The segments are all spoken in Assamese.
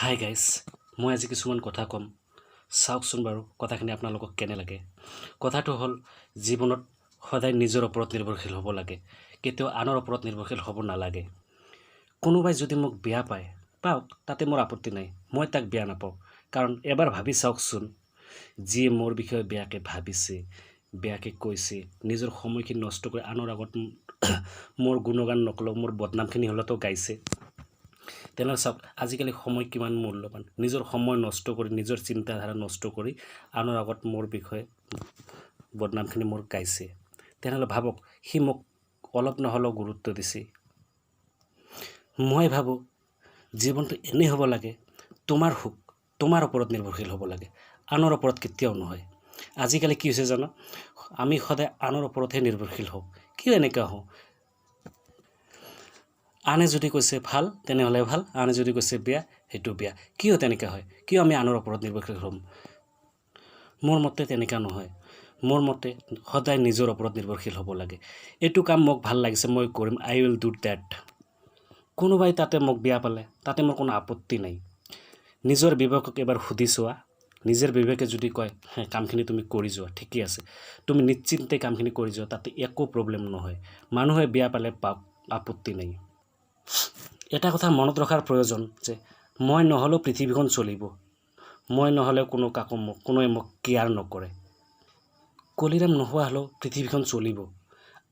হাই গাইজ, মই আজি কিছুমান কথা ক'ম। চাওকচোন বাৰু, কথাখিনি আপোনালোকক কেনে লাগে। কথাটো হ'ল, জীৱনত সদায় নিজৰ ওপৰত নিৰ্ভৰশীল হ'ব লাগে, কেতিয়াও আনৰ ওপৰত নিৰ্ভৰশীল হ'ব নালাগে। কোনোবাই যদি মোক বেয়া পায়, পাওক, তাতে মোৰ আপত্তি নাই। মই তাক বেয়া নাপাওঁ। কাৰণ এবাৰ ভাবি চাওকচোন, যিয়ে মোৰ বিষয়ে বেয়াকৈ ভাবিছে, বেয়াকৈ কৈছে, নিজৰ সময়খিনি নষ্ট কৰি আনৰ আগত মোৰ গুণগান নক'লেও মোৰ বদনামখিনি হ'লেতো গাইছে। তেনেহ'লে চাওক, আজিকালি সময় কিমান মূল্যৱান। নিজৰ সময় নষ্ট কৰি, নিজৰ চিন্তাধাৰা নষ্ট কৰি আনৰ আগত মোৰ বিষয়ে বদনামখিনি মোৰ গাইছে। তেনেহ'লে ভাবক, সি মোক অলপ নহ'লেও গুৰুত্ব দিছে। মই ভাবোঁ, জীৱনটো এনেই হ'ব লাগে, তোমাৰ সুখ তোমাৰ ওপৰত নিৰ্ভৰশীল হ'ব লাগে, আনৰ ওপৰত কেতিয়াও নহয়। আজিকালি কি হৈছে জানো? আমি সদায় আনৰ ওপৰতহে নিৰ্ভৰশীল হওঁ। কিয় এনেকুৱা হওঁ? আনে যদি কৈছে ভাল, তেনেহ'লে ভাল। আনে যদি কৈছে বেয়া, সেইটো বেয়া। কিয় তেনেকুৱা হয়? কিয় আমি আনৰ ওপৰত নিৰ্ভৰশীল হ'ম? মোৰ মতে তেনেকুৱা নহয়। মোৰ মতে সদায় নিজৰ ওপৰত নিৰ্ভৰশীল হ'ব লাগে। এইটো কাম মোক ভাল লাগিছে, মই কৰিম। I will do that. কোনোবাই তাতে মোক বেয়া পালে, তাতে মোৰ কোনো আপত্তি নাই। নিজৰ বিবেকক এবাৰ সুধি চোৱা। নিজৰ বিবেকে যদি কয়, হে, কামখিনি তুমি কৰি যোৱা, ঠিকেই আছে, তুমি নিশ্চিন্তে কামখিনি কৰি যোৱা, তাতে একো প্ৰব্লেম নহয়। মানুহে বেয়া পালে পাওক, আপত্তি নাই। এটা কথা মনত ৰখাৰ প্ৰয়োজন যে মই নহ'লেও পৃথিৱীখন চলিব। মই নহ'লেও কোনো কাকো মোক কোনোৱে মোক কেয়াৰ নকৰে। কলিৰাম নোহোৱা হ'লেও পৃথিৱীখন চলিব।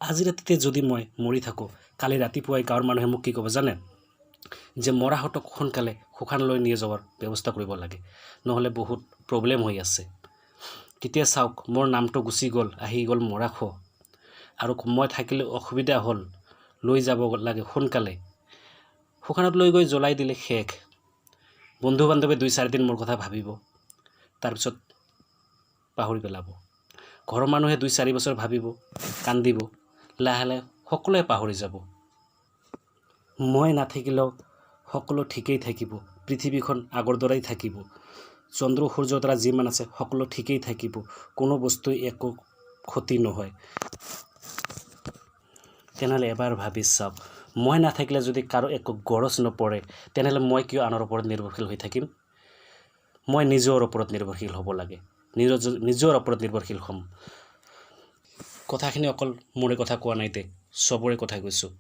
আজি ৰাতিতে যদি মই মৰি থাকোঁ, কালি ৰাতিপুৱাই গাঁৱৰ মানুহে মোক কি ক'ব জানে? যে মৰাহঁতক সোনকালে শ্মশানলৈ নিয়ে যোৱাৰ ব্যৱস্থা কৰিব লাগে, নহ'লে বহুত প্ৰব্লেম হৈ আছে। তেতিয়া চাওক, মোৰ নামটো গুচি গ'ল, আহি গ'ল মৰাশ। আৰু মই থাকিলে অসুবিধা হ'ল, লৈ যাব লাগে সোনকালে। শ্মশানত লৈ গৈ জ্বলাই দিলে শেষ। বন্ধু বান্ধৱে 2-4 দিন মোৰ কথা ভাবিব, তাৰপিছত পাহৰি পেলাব। ঘৰৰ মানুহে 2-4 বছৰ ভাবিব, কান্দিব, লাহে লাহে সকলোৱে পাহৰি যাব। মই নাথাকিলেও সকলো ঠিকেই থাকিব। পৃথিৱীখন আগৰ দৰেই থাকিব। চন্দ্ৰ, সূৰ্য, তৰা যিমান আছে, সকলো ঠিকেই থাকিব। কোনো বস্তুৱে একো ক্ষতি নহয়। তেনেহ'লে এবাৰ ভাবি চাওক, মই নাথাকিলে যদি কাৰো একো গৰজ নপৰে, তেনেহ'লে মই কিয় আনৰ ওপৰত নিৰ্ভৰশীল হৈ থাকিম? মই নিজৰ ওপৰত নিৰ্ভৰশীল হ'ব লাগে। নিজৰ ওপৰত নিৰ্ভৰশীল হ'ম। কথাখিনি অকল মোৰে কথা কোৱা নাই দে, চবৰে কথা কৈছোঁ।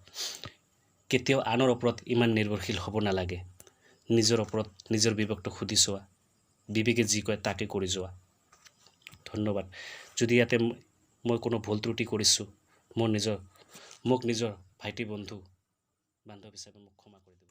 কেতিয়াও আনৰ ওপৰত ইমান নিৰ্ভৰশীল হ'ব নালাগে। নিজৰ ওপৰত নিজৰ বিবেকটো সুধি চোৱা। বিবেকে যি কয়, তাকে কৰি যোৱা। ধন্যবাদ। যদি ইয়াতে মই কোনো ভুল ত্ৰুটি কৰিছোঁ, মোৰ নিজৰ মোক নিজৰ ভাইটি, বন্ধু বান্ধৱ হিচাপে মোক ক্ষমা কৰি দিব।